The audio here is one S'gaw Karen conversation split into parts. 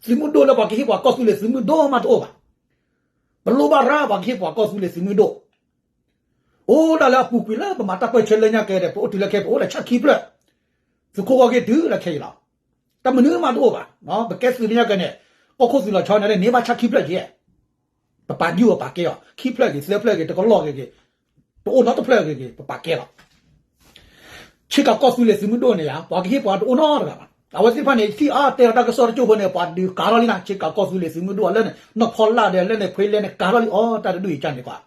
သုးမုၢ်ဒိၣ်လၢပှၤကဟ့ၣ်ပှၤကီၢ်သူလ့ၤသုးမုၢ်ဒိၣ်မးတအိၣ်ဘၣ်. ပလိၣ်ဘၣ်ရၣ်ပှၤကဟ့ၣ်ပှၤကီၢ်သူလ့ၤသုးမုၢ်ဒိၣ် အိၣ်ဒၣ်လၢအပူၤကွံာ်လၢပမၤတၢ်ပၢၢ်ဆၢလၢညါကဲဒီး ပအိၣ်တုၤလၢခဲ ပအိၣ်လၢဆၣ်ခံဖျၢၣ်, သုးခိၣ်ဂီၢ်က့ၤတုၤလၢခဲအံၤလီၤ. တၢ်မနုၤမးတအိၣ်ဘၣ်. ပကဲသုးလၢညါကဲန့ၣ် ကီၢ်ခိၣ်သုးလီၤဆီန့ၣ် န့ၢ်ဘၣ်ဆၣ်ခံဖျၢၣ်က့ၤ ပပာ်ဒုၣ်အီၤပာ်ကဲအီၤ ခံဖျၢၣ်က့ၤ သၢဖျၢၣ်က့ၤ တကလီၢ်က့ၤက့ၤ တအိၣ်နီတဖျၢၣ်က့ၤက့ၤ ပပာ်ကဲလီၤ. ဆ့ကၤကီၢ်သူလ့ၤသုးမုၢ်ဒိၣ်န့ၣ်ဧါ ပှၤကဟ့ၣ်ပှၤတအိၣ်နီတဂၤဘၣ်. အဝဲသ့ၣ်တဖၣ်န့ၣ် ထံၣ်အါတဲအီၤတၢ်ကစီၣ်တကၠိၢ်ဖိန့ၣ် ပှၤဒုးကၤထီၣ်လံနၤ ဆ့ကၤကီၢ်သူလ့ၤသုးမုၢ်ဒိၣ်အလၢန့ၣ် နီၢ်ဖီလာ်ဒီးလၢန့ၣ် ဖှ့လဲန့ၣ် ကၤထီၣ်လံအီၤ တၢ်တဒူၣ်အံၤကန့ၣ်ကွၢ်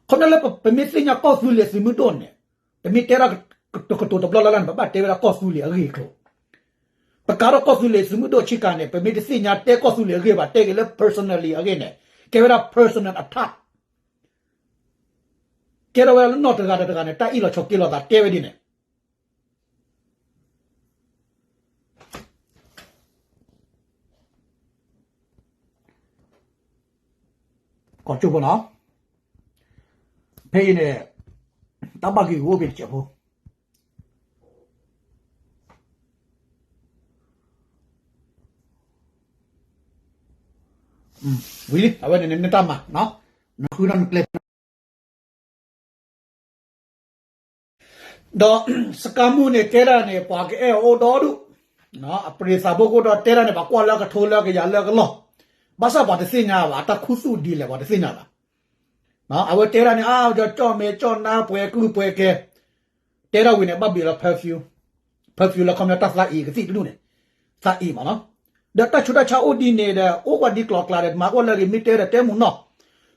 ခီပညီလၢပမ့ၢ်သ့ၣ်ညါကီၢ်သူလ့ၤသုးမုၢ်ဒိၣ်န့ၣ် ပမ့ၢ်တဲဒၣ်တကတိၤတဘျီလၢ်လၢ်န့ၣ် ပဘၣ်တဲဝဲဒၣ်ကီၢ်သူလ့ၤအဂ့ၢ်အကျိၤ, ပကၤထီၣ်ကီၢ်သူလ့ၤသုးမုၢ်ဒိၣ်ဆ့ကၤန့ၣ် ပမ့ၢ်တသ့ၣ်ညါတဲကီၢ်သူလ့ၤအဂ့ၢ်ဘၣ် တဲက့ၤလၢ personally အဂ့ၢ်န့ၣ် ကဲဝဲဒၣ် personal attack ကဲထီၣ်ဝဲဒၣ်လၢနီၢ်တဂၤဒီးတဂၤန့ၣ် တၢ်အ့ၣ်လိာ်ဆိးက့လိာ်သးတဲဝဲဒ်န့ၣ် ကီၢ်ကၠိဖိနီၤ, ဖဲအံၤန့ၣ် တၢ်ဘၣ်ဂ့ၢ်ဂီၢ်အိၣ်ဖဲတစဲးဖိ, ဝံၤလံ အဝဲန့ၣ်နတၢ်မၤ, နဃုထီၣ်နကျဲ ဒီး စကၤမူန့ၣ် တဲဒၣ်န့ၣ် ပှၤကအဲၣ်အီၤအိၣ်ဒီဒူၣ်, အပြံၤသးဘိကအိၣ်ဒီးတဲဒၣ်န့ၣ် ပှၤကွၢ်လၢအကထိလၢအကယၤလၢအကလီၢ်, ဘၣ်ဆၣ်ပှၤတသ့ၣ်ညါဘၣ် အတၢ်ခူသူၣ်ဒ်လဲၣ်ပှၤတသ့ၣ်ညါဘၣ်. အဝဲတဲဒၣ်န့ၣ် အါ ကၠီၣ်မဲာ်ကၠီၣ်နါပှဲၤကုၢ်ပှဲၤကဲ, တဲဒၣ်ဝံၤန့ၣ် ဘၣ်ဘ့ၣ်လီၤ perfume, perfume လၢခီပညီတၢ်သးအံၤကသံၣ်တဒူၣ်န့ၣ်, သးအံၤမးနီၤ, ဒီးတၢ်ဆူးတၢ်ဆါအိၣ်ဒ်န့ၣ်ဒီး အိၣ်ကွၢ်ဒ်ကျိၤကျါဒီး မၤကွၢ်လၢအဂ့ၤ မ့ၢ်တဲဒီးတဲမူနီၢ်,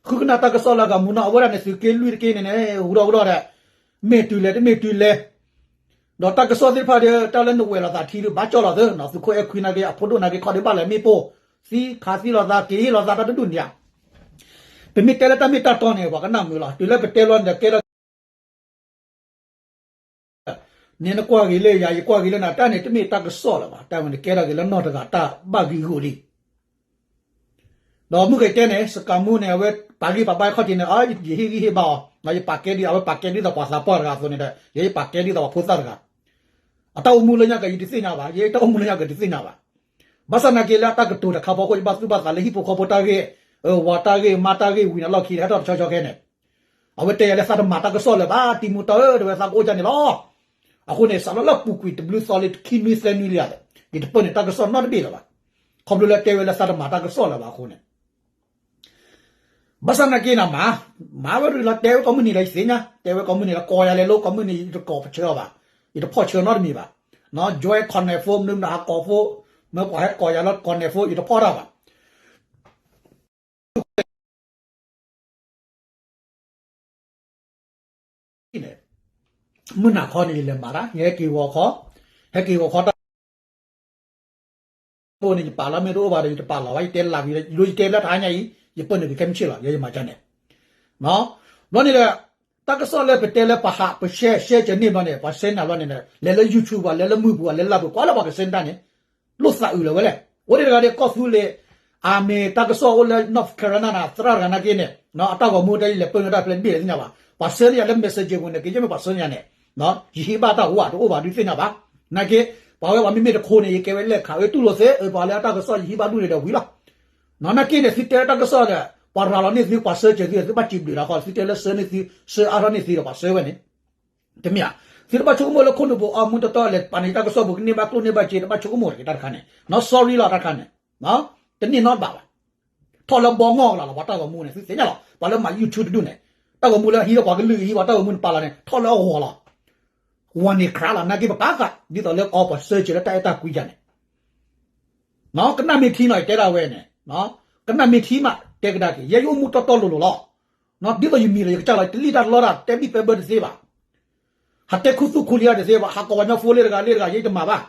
ဃုကနၣ်တၢ်ကစီၣ်လၢအဂၤမူနီၢ် အဝဲဒၣ်န့ၣ် သုးက့လွံၢ်တက့ၢ်န့ၣ်န့ၣ် ဟူးဒီးဟူးဒီးဒီး မ့ၢ်တုၤလဲၣ်တမ့ၢ်တုၤလဲၣ် ဒီးတၢ်ကစီၣ်သ့ၣ်တဖၣ်ဒီး တၢ်လၢနဝဲၤလိာ်သးထံဒီး ဘၣ်ကၠီၣ်လီၤသၢနီၤ သုးခိၣ်အဲၣ်ခွံနာ်က့ အဖိဒိၣ်နာ်က့ ခီဒံးဘၣ်လဲၣ်မ့ၣ်ပိၢ်, သံခးသံလိာ်သး က့ၤဟ့ၣ်လိာ်သးတၢ်တဒူၣ်န့ၣ်ဧါ. ပမ့ၢ်တဲလၢတၢ်မ့ၢ်တၢ်တီန့ၣ် ပှၤကနၣ်မုာ်လီၤ. တုၤလၢပတဲလီၤန့ၣ်ဒီးကဲထီၣ် န့ၣ်နကွၢ်ဂ့ၤလၢယၤ ယကွၢ်ဂ့ၤလၢနၤ တၢ်န့ၣ်တမ့ၢ်တၢ်ကစီၣ်လၢၤဘၣ်. တၢ်ဝဲန့ၣ်ကဲထီၣ်က့ၤလၢနီၢ်တဂၤတၢ်ဘၣ်ဂံၢ်ဂူာ်လံ ဒီးမုၢ်ကတဲန့ၣ် စကၤမူန့ၣ် အဝဲပာ်ဂံၢ်ပာ်ဘါအခီၣ်ထံးန့ၣ် ယဟ့ၣ်ဂံၢ်ဟ့ၣ်ဘါအီၤ, ယပာ်ကဲဒ် အဝဲပာ်ကဲဒ်သိးပှၤသးပှၢ်တဂၤအသိးန့ၣ်ဒီး ယပာ်ကဲဒ်သိးပှၤဖိသၣ်တဂၤ, အတၢ်အိၣ်မူလၢညါက့ၤ ယတသ့ၣ်ညါဘၣ်, ယတၢ်အိၣ်မူလၢညါက့ၤတသ့ၣ်ညါဘၣ်. ဘၣ်ဆၣ်နာ်က့လၢအတၢ်ကတိၤတခါဖီခိၣ် ယဘၣ်သူၣ်ဘၣ်သးလၢဟံၣ်ဖိဃီဖိတၢ်ဂ့ၢ်, ဝၤတၢ်ဂ့ၢ် မါတၢ်ဂ့ၢ်ဝံၤန့ၣ်လီၢ်ခံ ဟဲထီၣ်တဆီဆီခဲန့ၣ် အဝဲတဲယၤလၢသးတမၤတၢ်ကစီၣ်လၢၤဘၣ် တံမူတီဧၢ တဲဝဲသးကအိၣ်ကန့ၣ်လီၤ. အဃိန့ၣ် စးထီၣ်လၢပူၤကွံာ်တဘျုးသီလံ ခံနွံသၢနွံလံဧါ, ယတပၢၢ်န့ၣ်တၢ်ကစီၣ်နီတဘ့ၣ်လၢၤဘၣ်. ခီဖျိလၢတဲဝဲလၢသးတမၤတၢ်ကစီၣ်လၢၤဘၣ်အဃိန့ၣ် ဘၣ်ဆၣ်နာ်က့နၤမၤ, မၤဝဲရူၤလီၤ တဲဝဲကိးမုၢ်နံၤလၢယသ့ၣ်ညါ, တဲဝဲကိးမုၢ်နံၤလၢကိးယၤလဲၤလိ ကိးမုၢ်နံၤယတကိးပဆၢအီၤဘၣ်, ယတဖီၣ်ဆၢနီတမံၤဘၣ်. ကၠွဲ comment ဖိ မနုၤမနုၤဟးကိးဖိ, မ့ၢ်ပှၤဟဲကိးယၤလၢ comment ဖိ ယတဖီၣ်တၢ်ဘၣ်. န့ၣ် မုၢ်နၤခီန့ၣ် ယလဲၤမၤတၢ် ယဟဲက့ၤဂီၤခီ, ဟဲက့ၤဂီၤခီတၢ် ဘိန့ၣ် ယပာ်လီၤမ့ၢ်တအိၣ်ဘၣ်ဒီး ယတပာ်လီၤဘၣ် ယတဲလၢ်ဝံၤ ယတဲလၢတဟါညါအံၤ ယပၢၢ်န့ၣ်က့ၤခဲမုၢ်ဆ့ၣ်လီၤ ယဲယမၤကန့ၣ်. ဘျီန့ၣ်ဒီး တၢ်ကစီၣ်လၢပတဲလၢပဟးပ share share ကန့ၢ်ဘျီန့ၣ် ပှၤ send နၤဘျီန့ၣ် လဲၤလၢ YouTube ဘၣ် လဲၤလၢမုၢ်ပူၤဘၣ် လဲၤလၢလၢ်ပူၤ ကွၢ်လၢပှၤက send တၢ်န့ၣ် လိၣ်သးအုးလၢၤဝဲလဲၣ်. အိၣ်ဒံးတဂၤဒီး ကီၢ်သူလ့ၤ အမ့ၢ်တၢ်ကစီၣ်အိၣ်လၢ North Carolina န့ၣ် သရၣ်တဂၤနာ်က့န့ၣ် အတၢ်ဂီၤမူတၢ်ယလဲၤပၢၢ်န့ၢ်တၢ်ဖျဲးတဘ့ၣ်လဲၣ်သ့ၣ်ညါဘၣ်. ပှၤ send ယၤလၢ messenger ပူၤန့ၣ် ကယဲၢ်မ့ၢ်ပှၤ send ယၤန့ၣ် ယဟ့ၣ်ဘၣ်တၢ်ဝဲတအိၣ်ဘၣ်ဒုးသ့ၣ်ညါဘၣ်. နာ်က့ ပှၤဝဲပှၤမ့မ့ၢ်တခိၣ်န့ၣ် ယကဲဝဲလဲၣ်ခးဝဲတူၢ်လိာ်သ့ ပှၤလၢအတၢ်ကစီၣ်ယဟ့ၣ်ဘၣ်ဒူၣ်န့ၣ်ဒီးဝံၤလီၤ. နာ်က့န့ၣ် သုတဲတၢ်ကစီၣ်ဒီး ပှၤရၤလီၤန့ၢ်သု ပှၤ search သု သုဘၣ်စံးဘျုးတၢ်ဃီ သုတဲလၢ search န့ၢ်သု search အါထီၣ်န့ၢ်သုဒီးပှၤ search ဝဲန့ၣ် တမ့ၢ်ဧါ. သုတဘၣ်ဆိကမိၣ်လၢခိၣ်နူာ်ပူၤအီမူတီတီလဲၤပာ်န့ၢ်တၢ်ကစီၣ်ပူၤ ကန့ၢ်ဘၣ်ကျိၣ်န့ၢ်ဘၣ်စ့ တဘၣ်ဆိကမိၣ်တဂ့ၤတၢ်တခါန့ၣ် နီၢ် sorry လီၤ တၢ်တခါန့ၣ် တန့ၢ်နီတဘျီဘၣ်. ထီၣ်လၢဘီမီၢ်ကလီၤလီၤ ပှၤတၢ်ဂီၤမူန့ၣ် သုသ့ၣ်ညါလီၤ ပှၤလၢမၤ YouTube တဒူၣ်န့ၣ် တၢ်ဂီၤမူလၢဟံးဒီးပှၤကလုာ်ဟံးပှၤတၢ်ဂီၤမူန့ၣ်ပာ်လီၤန့ၣ် ထီၣ်လၢအဂီၤလီၤ. ဝၤန့ၣ်ခရါလီၤ နာ်က့ပပာ်ဃာ် ဒ်သိးလၢအီပှၤ search လၢတၢ်အဲၣ်တၢ်ကွံယၤန့ၣ် ကနၣ်မ့ၢ်ထံနီၤ ယတဲဒၣ်ဝဲန့ၣ် ကနၣ်မ့ၢ်ထံမး တဲကဒါက့ၤ ယဲယအိၣ်မူတီတီလိၤလိၤလီၤ. ဒ်သိးယမံၤလီၤ ယကစၢ်လီၤ ယတလံၣ်တၢ်လီတၢ် တဲဘံၣ်ပဲဘၢတသ့ဘၣ်. ဟးတဲခူသူၣ်ခူလံၤတသ့ဘၣ် ဟးကိးပှၤကညီဖိလ့တဂၤလ့တဂၤ ယဲယတမၤဘၣ်.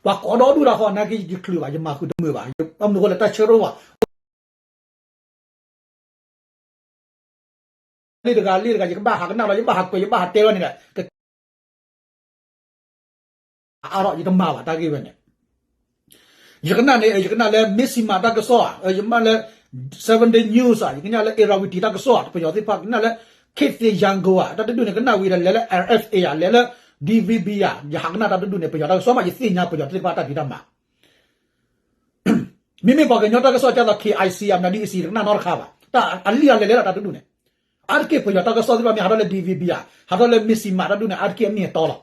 ပှၤကိးဒီဒူၣ်တၢ်ဃီ နာ်က့ယချုးဘၣ် ယမၤဃုာ်တမုာ်ဘၣ် ဘၣ်မနုၤအဃိလဲၣ် တၢ်ဆၢထၢၣ်ဘၣ် လ့တဂၤလ့တဂၤ ယကဘၣ်ဟးကနၣ်လီၤ ယဘၣ်ဟးကွဲး ယဘၣ်ဟးတဲလီၤန့ၣ်ဒီး ကအါထီၣ် ယတမၤဘၣ်တၢ်ဂ့ၢ်ဝဲန့ၣ် ယကနၣ်န့ၣ် ယကနၣ်လၢ Mizzima တၢ်ကစီၣ်ဧါ ယမ့ၢ်လၢ Seven Day News ဧါ ယကနၣ်လၢ Irrawaddy တၢ်ကစီၣ်ဧါ ပယီၤသ့ၣ်တဖၣ် ကနၣ်လၢ ခေတ်သစ် ရန်ကုန် ဧါ တၢ်တဒူၣ်န့ၣ် ကနၣ်ဝံၤဒီး လဲၤလၢ RFA ဧါ လဲၤလၢ DVB ဧါ ယဟးကနၣ်တၢ်တဒူၣ်န့ၣ် ပယီၤတၢ်ကစီၣ်မး ယသ့ၣ်ညါပယီၤသ့ၣ်တဖၣ်တၢ်ဖံးတၢ်မၤ မ့မ့ၢ်ပှၤကညီတၢ်ကစီၣ်ကသိး KIC အမနုၤဒ်အံၤ တကနၣ်နီတခါဘၣ်. တၢ်အလံၣ်အလဲၤလဲၤလီၤတၢ်တဒူၣ်န့ၣ်, အါတက့ၢ်ပယီၤတၢ်ကစီၣ်သ့ၣ်တဖၣ်မ့ၢ်ဟးထီၣ်လၢ D V B ဧါ, ဟးထီၣ်လၢ Mizzima တၢ်ဒူၣ်န့ၣ် အါတက့ၢ်အမ့ၢ်အတီလီၤ.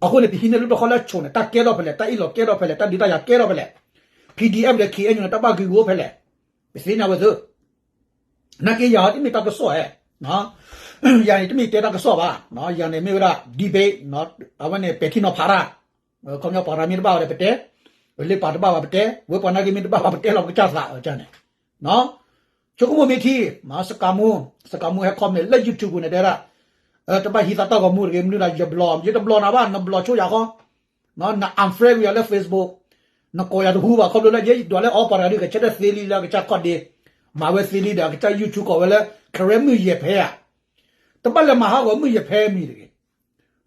အဃိန့ၣ် ပဟံးန့ၢ်လၢတခီလၢအဆိးန့ၣ် တၢ်ကဲထီၣ်ဖဲလဲၣ်, တၢ်အ့ၣ်လိာ်ကဲထီၣ်ဖဲလဲၣ်, တၢ်ဒုးတၢ်ယၤကဲထီၣ်ဖဲလဲၣ်, P D F ဒီး K N U န့ၣ် တၢ်ဘၣ်ဂ့ၤဂီၤဖဲလဲၣ်, ပသ့ၣ်ညါဝဲသု. နာ်က့ယၤတမ့ၢ်တၢ်ကစီၣ်ဧါ, ယၤန့ၣ်တမ့ၢ်တဲတၢ်ကစီၣ်ဘၣ်, ယၤန့ၣ်မ့ၢ်ဝဲဒၣ် debate, အဝဲန့ၣ်ပဲာ်ထံနီၤဖးတၢ်, ခီပညီပှၤတဂၤမ့ၢ်တဘၣ်ဝဲဒီးပတဲ, လၢပှၤတဘၣ်ဘၣ်ပတဲ, ဝဲပှၤနာ်က့မ့ၢ်တဘၣ်ဘၣ်ပတဲလီၤပကစၢ်သးန့ၣ် ဆိကမိၣ်မ့ၢ်ထံ, စကၤမူ, စကၤမူဟဲ comment လၢ YouTube ပူၤန့ၣ်တဲဒၣ်, တဘၣ်ဟံးသးတၢ်ဂီၤမူတဂ့ၤ, မနုၤဒၣ်ယဘျီ, ယတဘျီနၤဘၣ်, နဘျီဆိယၤဃီ, န unfriend ဝံၤယၤလၢ Facebook, နကိးယၤတဟူဘၣ်, ခီဖျိလၢယဲဒွးလၢအီပှၤတဂၤဒုးကဆၢထၢၣ်သ့လံလၢအကစၢ်ခီၣ်ဒ့, မၤဝဲသ့လံဒီးအကစၢ် YouTube ကိးဝဲလၢ Karen မုၢ်ယဲၢ်ဖဲဧါ, တဘၣ်လဲၤမၤဟးဂီၤမုၢ်ယဲၢ်ဖဲမံၤတဂ့ၤ.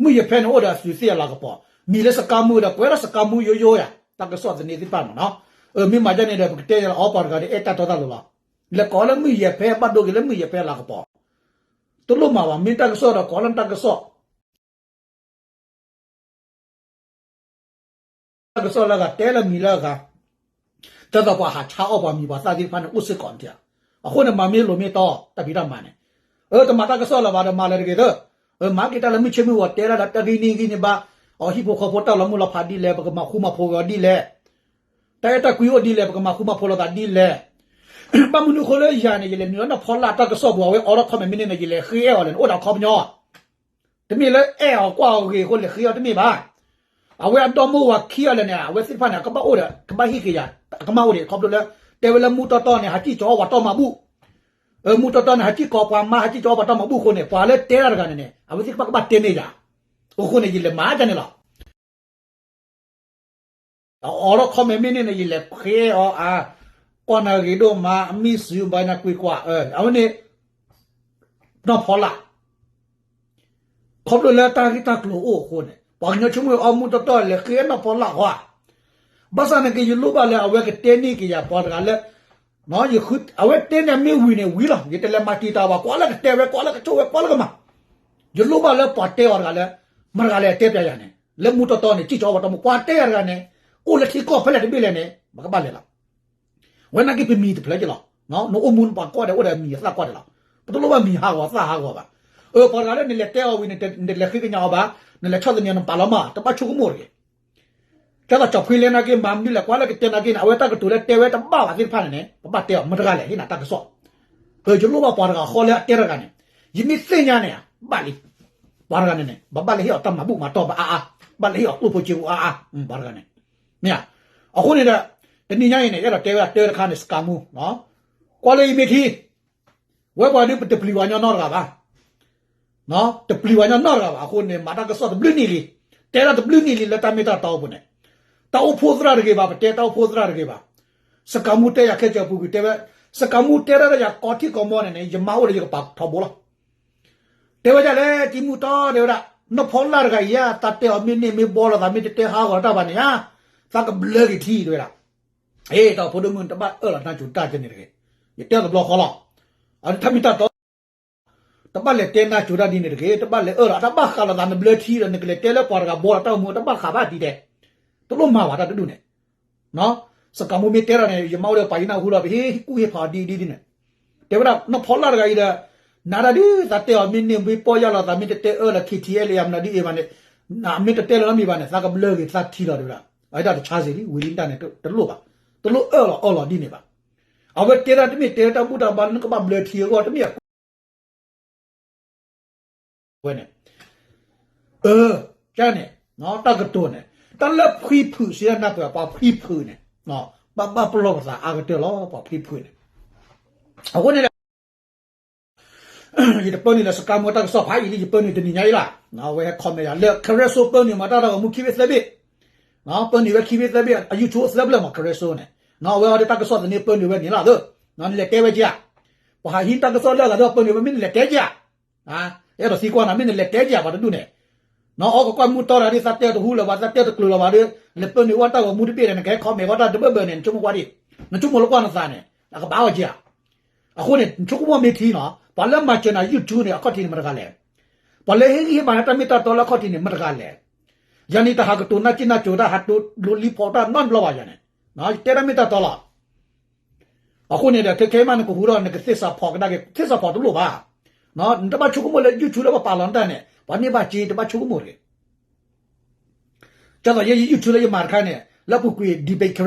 မုၢ်ယဲၢ်ဖဲန့ၣ်အိၣ်ဒီးအသုးသ့ၣ်အလၤကပီၤ, မံၤလၢစကၤမူဒီးကွဲးလၢစကၤမူယိယိယၤ, တၢ်ကစီၣ်သန့သ့ၣ်တဖၣ်မ့ၢ်နီၤ, မ့ၢ်မၤဒ်န့ၣ်ဒီး ပကတဲယၤလၢအီပှၤတဂၤဒီးအဲၣ်တၢ်တီတၢ်လိၤလီၤ. လဲၤကိးလၢမုၢ်ယဲၢ်ဖဲဘၣ်ဒိက့ၤလၢမုၢ်ယဲၢ်ဖဲအလၤကပီၤ, တလိၣ်မၤဘၣ်, မ့ၢ်တၢ်ကစီၣ်ဒီးကိးလၢတၢ်ကစီၣ် တၢ်ကစီၣ်လၢအဂၤတဲလၢမံၤလၢအဂၤ, ဒ်သိးပှၤဟးဆါအီၣ်ပှၤမံၤပှၤသၣ်သ့ၣ်တဖၣ်န့ၣ် အိၣ်စ့ၢ်ကီးန့ၣ်ဧါ. အဃိန့ၣ် မၤမ့ၢ်လိၤမ့ၢ်တီ, တၢ်ဖံးတၢ်မၤန့ၣ်, အၢ တမၤတၢ်ကစီၣ်လၢၤဘၣ်ဒီးမၤလၢၤတဂ့ၤသၢ, မၤက့ၤတၢ်လၢမုၢ်ဆ့ၣ်မုၢ်ဂီၤတဲဒၣ်ဒီးတၢ်ဂ့ၢ်န့ၣ်ဂ့ၢ်န့ၣ်ဘၣ်, အီၤဟံၣ်ဖိဃီဖိတၢ်လီၤမုၢ်လီၤဖးဒ်လဲၣ်, ပကမၤဃူမၤဖိးက့ၤအီၤဒ်လဲၣ်, တၢ်အဲၣ်တၢ်ကွံအိၣ်ဒ်လဲၣ်, ပကမၤဃူမၤဖိးလိာ်သးဒ်လဲၣ်. ဘၣ်မနုၤအဃိလၢယၤန့ၣ် ယလဲၤနုာ်လီၤနီၢ်ဖီလာ်တၢ်ကစီၣ်ပူၤ အဝဲအိးထီၣ် comment မ့ၢ်န့ၣ်န့ၣ် ယလဲၤဃ့အဲၣ်အီၤလဲၣ်န့ၣ် အိၣ်ဒီးအခီပညီ တမ့ၢ်လၢအဲၣ်အီၤကွၢ်အီၤဂ့ၤအဃိလဲၤဃ့အီၤတမ့ၢ်ဘၣ်. အဝဲအဒီမိၢ်ဝၤခံဂၤလၢာ်န့ၣ် အဝဲသ့ၣ်တဖၣ်န့ၣ် အကဘၣ်အိၣ်ဒီး ကဘၣ်ဟ့ၣ်က့ၤယၤ အကမၣ်အိၣ်ဒံး ခီဖျိလၢ တဲဝဲလၢမူတီတီန့ၣ် ဟးစံၣ်ကၠီအီၣ်ပှၤတီၢ်မၤဘူၣ်, မူတီတီန့ၣ် ဟးစံၣ်ကၠီပှၤမါ ဟးစံၣ်ကၠီအီၣ်ပှၤတီၢ်မၤဘူၣ်အဃိန့ၣ် ပှၤလၢတဲတၢ်တဂၤန့ၣ်န့ၣ် အဝဲသ့ၣ်တဖၣ်ကဘၣ်တဲန့ၢ်ယၤ. အဃိန့ၣ် ယလဲၤမၤဒ်န့ၣ်လီၤ. အအိးထီၣ် comment မ့ၢ်န့ၣ်န့ၣ် ယလဲၤဃ့အီၤအါ, ကွၢ်နၤဂ့ၤဒိၣ်မး အမံၤစူၤ ဘၣ်နၤကွံာ်ကွၢ်, အဝဲန့ၣ် နီၢ်ဖီလာ် ခီဖျိလၢတၢ်ဂ့ၢ်တၢ်ကျိၤအိၣ်အဃိန့ၣ် ပှၤကညီဆိကမိၣ်အီၤမူတီတီလဲၤဃ့နီၢ်ဖီလာ်ဃီဧါ. ဘၣ်ဆၣ်န့ၣ်က့ ယလိၣ်ဘၣ်လၢအဝဲကတဲန့ၢ်က့ၤယၤပှၤတဂၤလၢ အဝဲတဲန့ၢ်မ့ၢ်ဝံၤန့ၣ်ဝံၤလီၤ. ယတလဲၤမၤတံာ်တာ်ဘၣ် ကွၢ်လၢကတဲဝဲ ကွၢ်လၢကဆိၣ်ဝဲ ကွၢ်လၢကမၤ. ယလိၣ်ဘၣ်လၢပှၤတဲအီၤတဂၤလၢ မတၤတဂၤလဲၣ်တဲပျးယၤန့ၣ် လၢမူတီတီန့ၣ် စံၣ်ကၠီအီၣ်ပှၤတီၢ်မၤဘူၣ် ပှၤတဲအီၤတဂၤန့ၣ် အိၣ်လၢထံကီၢ်ဖဲလဲၣ်တဘ့ၣ်လဲၣ်န့ၣ် ပကဘၣ်လဲၤလီၤ. ဝဲနာ်က့ပမံၤတဖျၢၣ်က့လီၤ. နအိၣ်မူပှၤကိးဂၤဒဲးအိၣ်ဒီးမံၤအသၣ်ကိးဂၤဒဲးလီၤ. ပတလိၣ်ဘၣ်မံၤဟးဂီၤသၣ်ဟးဂီၤဘၣ်. အၢ ပှၤတဂၤလၢနလဲၤတဲအီၤဝံၤ နတလဲၤဃ့ကညးအီၤဘၣ်, နလဲၤဆီၣ်သနံးနပာ်လီၤမၢ် တဘၣ်ဆိကမိၣ်တဂ့ၤ. ကဲသိးကၠီဖှံလဲနာ်က့ မၤမနုၤလဲၣ် ကွၢ်လၢကတဲနာ်က့န့ၣ် အဝဲတၢ်ကတိၤလၢတဲဝဲတဘၣ်ဘၣ်သ့ၣ်တဖၣ်န့ၣ်န့ၣ် ပဘၣ်တဲအီၤ မတၤတဂၤလဲၣ် ဟ့ၣ်နၤတၢ်ကစီၣ်. ယလိၣ်ဘၣ်ပှၤတဂၤဃီလၢအတဲတဂၤန့ၣ် ယမ့ၢ်သ့ၣ်ညါန့ၣ် ဘၣ်လံ. ပှၤတဂၤန့ၣ်န့ၣ် ပဘၣ်လဲၤဟ့ၣ်အီၤတၢ်မၤဘူၣ်မၤတီၢ်ဘၣ်အါအါ, ဘၣ်လဲၤဟ့ၣ်အီၤကျိၣ်ဖိစ့ဖိအါအါ, ပှၤတဂၤန့ၣ် မ့ၢ်ဧါ. အဃိန့ၣ်ဒီး တနံၤညါအံၤန့ၣ် အဲၣ်ဒိးတဲဝဲဒၣ်တၢ်တခါန့ၣ် စကၤမူ, ကွၢ်လၢယမ့ၢ်ထံ ဝဲပှၤဒုးပတပျံၤဝဲညီနီတဂၤဘၣ်, တပျံၤဝဲညီနီတဂၤဘၣ်. အဃိန့ၣ် မၤတၢ်ကစီၣ်တဘျုးနံၣ်လံ, တဲဒၣ်တဘျုးနံၣ်လံလၢတၢ်မ့ၢ်တၢ်တီအပူၤန့ၣ်, တၢ်အိၣ်ဖှိၣ်သရၣ်တဂ့ၤဘၣ်, ပတဲတၢ်အိၣ်ဖှိၣ်သရၣ်တဂ့ၤဘၣ်. စကၤမူတဲယၤခဲကၢၤပူၤကွံာ်တဲဝဲ, စကၤမူတဲဒၣ်ဒီးယၤကိးထံၣ်ကိးမီန့ၣ်န့ၣ် ယမါအိၣ်ဒီးယကပာ်ထီဘိလီၤ. တဲဝဲဒ်လဲၣ် တံၤမူတီတဲဝဲဒၣ်, နီၢ်ဖီလာ်တဂၤအံၤဧါ, သးတဲအီၤမ့ၢ်န့ၢ်မ့ၢ်ဘီလိာ်သးမ့ၢ်တတဲဟးဂီၤတၢ်ဘၣ်န့ၣ်ဧါ, သးကဘျၢက့ၤထံတဲဝဲဒၣ်. အ့ တၢ်အိၣ်ဖှိၣ်ဒိၣ်မုၢ် တဘၣ်အၢၣ်လီၤနၢ်စူၤတၢ်ကဲန့ၣ်တဂ့ၤ. ယတဲတဘျီဃီလီၤ. အတၢ်မ့ၢ်တၢ်တီ တဘၣ်လဲၤတဲနၢ်စူၤတၢ်ဒ်န့ၣ်တဂ့ၤ, တဘၣ်လဲၤအၢၣ်လီၤ တၢ်ဘၣ်ဃးလိာ်သးနဘျၢထံဒီး နကလဲၤတဲလၢပှၤတဂၤဘီလီၤတၢ်အိၣ်မူ တဘၣ်ဃးဘၣ်ဒ်တဲ, တလိၣ်မၤဘၣ်တၢ်တဒူၣ်န့ၣ်. စကၤမူမ့ၢ်တဲဒၣ်န့ၣ် ယမါအိၣ်ဒီးပှၤယနၢ်ဟူလီၤ ပဟ့ၣ်ကူၣ်ဟ့ၣ်ဖးအီၤဒ်ဒ်ဒ်န့ၣ်, တဲဝဲဒၣ် နီၢ်ဖီလာ်တဂၤအံၤဒီး နၤဒၣ်ဒုး သးတဲအီၤမ့ၢ်န့ၢ်မ့ၢ်ဘီယၤလိာ်သးမ့ၢ်တတဲအၢၣ်လီၤ KTLA မနုၤဒ်အံၤဘၣ်န့ၣ်, မ့ၢ်တတဲလၢၤမ့ၢ်ဘၣ်န့ၣ် သးကဘျၢက့ၤသးထံလီၤတဲဝဲဒၣ်. အဝဲဒၣ်တဆါစ့ၢ်လံ ဝံၤလံတၢ်န့ၣ် တလိၣ်ဘၣ်, တလိၣ်အၢၣ်လီၤအီလီၤဒ်န့ၣ်ဘၣ်. အဝဲတဲဒၣ်တမ့ၢ်တဲတၢ်ဘူၣ်တၢ်ဘါလၢနကဘၣ်ဘျၢထံအဂီၢ် တမ့ၢ်အဝဲန့ၣ်, အၢ ကန့ၣ် တၢ်ကတိၤန့ၣ် တၢ်လၢဖှံဖုးစံးဒၣ်နၢ်ပၢၢ် ပှၤဖှံဖုးန့ၣ် ဘၣ်ဘၣ်ပလီၢ်ပသးအါကတၢၢ်လီၤ ပှၤဖှံဖုးန့ၣ်. အဃိန့ၣ်ဒီး ယတပၢနုာ်လၢစကၤမူတၢ်ကစီၣ်ဖးယံာ်လံ ယပၢနုာ်တနံၤညါအံၤလီၤ. အဝဲဟဲ comment ယၤလၢ Karen Soul ပၢနုာ်မၤတၢ်တၢ်ဂီၤမူခံဘ့ၣ်သၢဘ့ၣ်, ပၢနုာ်ဝဲခံဘ့ၣ်သၢဘ့ၣ် အ YouTube သၢဖျၢၣ်မး Karen Soul န့ၣ်, အဝဲအီၤဒီးတၢ်ကစီၣ်သန့ပၢနုာ်ဝဲန့ၣ်လီၤသၢ, နလဲၤတဲဝဲကဧါ, ပှၤဟးဟံးတၢ်ကစီၣ်လၢအဂၤဒီးပၢနုာ်ဝဲမ့ၢ်နလဲၤတဲကဧါ, အဲၣ်ဒိးသံကွၢ်နၤ မ့ၢ်နလဲၤတဲကဧါ ပှၤတဒူၣ်န့ၣ်, နအီၣ်ကကွၢ်မူတီတဂၤဒီး သးတဲတဟူလၢၤဘၣ် သးတဲတကျၢၤလၢၤဘၣ်ဒီး လဲၤပၢနုာ်ဝဲတၢ်ဂီၤမူတဘ့ၣ်ဒီး နကဟဲ comment ဝဲတၢ်တဘၢဘၢန့ၣ် နဆိကမိၣ်ကွၢ်ဒံး, နဆိကမိၣ်လၢကွၢ်နသးန့ၣ် အကဘၣ်အီၤကဧါ. အဃိန့ၣ် နဆိကမိၣ်မ့ၢ်ထံနီၤ ပှၤလၢမၤစၢၤနၤ YouTube န့ၣ် အခီၣ်ထံးန့ၣ် မတဂၤလဲၣ်. ပှၤလၢဟ့ၣ်ဂံၢ်ဟ့ၣ်ဘါနၤတၢ်မ့ၢ်တၢ်တီလၢအခီၣ်ထံးန့ၣ် မတဂၤလဲၣ်. ယၤန့ၣ် တဟးကတိၤနၢ်စ့ၣ်နၢ်စိၤတၢ် ဟးတိၤလိးလံဖီတၢ်နီတဘျီဘၣ်ယၤန့ၣ်, ယတဲဒၣ်မ့ၢ်တၢ်တီလီၤ. အဃိန့ၣ်ဒီး ခဲခဲအံၤမး နကဟူးဒီး နကသ့ၣ်စးဖီကဒါက့ၤ, သ့ၣ်စးဖီတလိၣ်ဘၣ်. နတဘၣ်ဆိကမိၣ်လၢ YouTube လၢပပာ်လီၤနတၢ်န့ၣ် ပှၤန့ၢ်ဘၣ်စ့ တဘၣ်ဆိကမိၣ်တဂ့ၤ. ကၢ်သိးယဲ YouTube လၢယမၤတခါန့ၣ် လၢပူၤကွံာ် debate career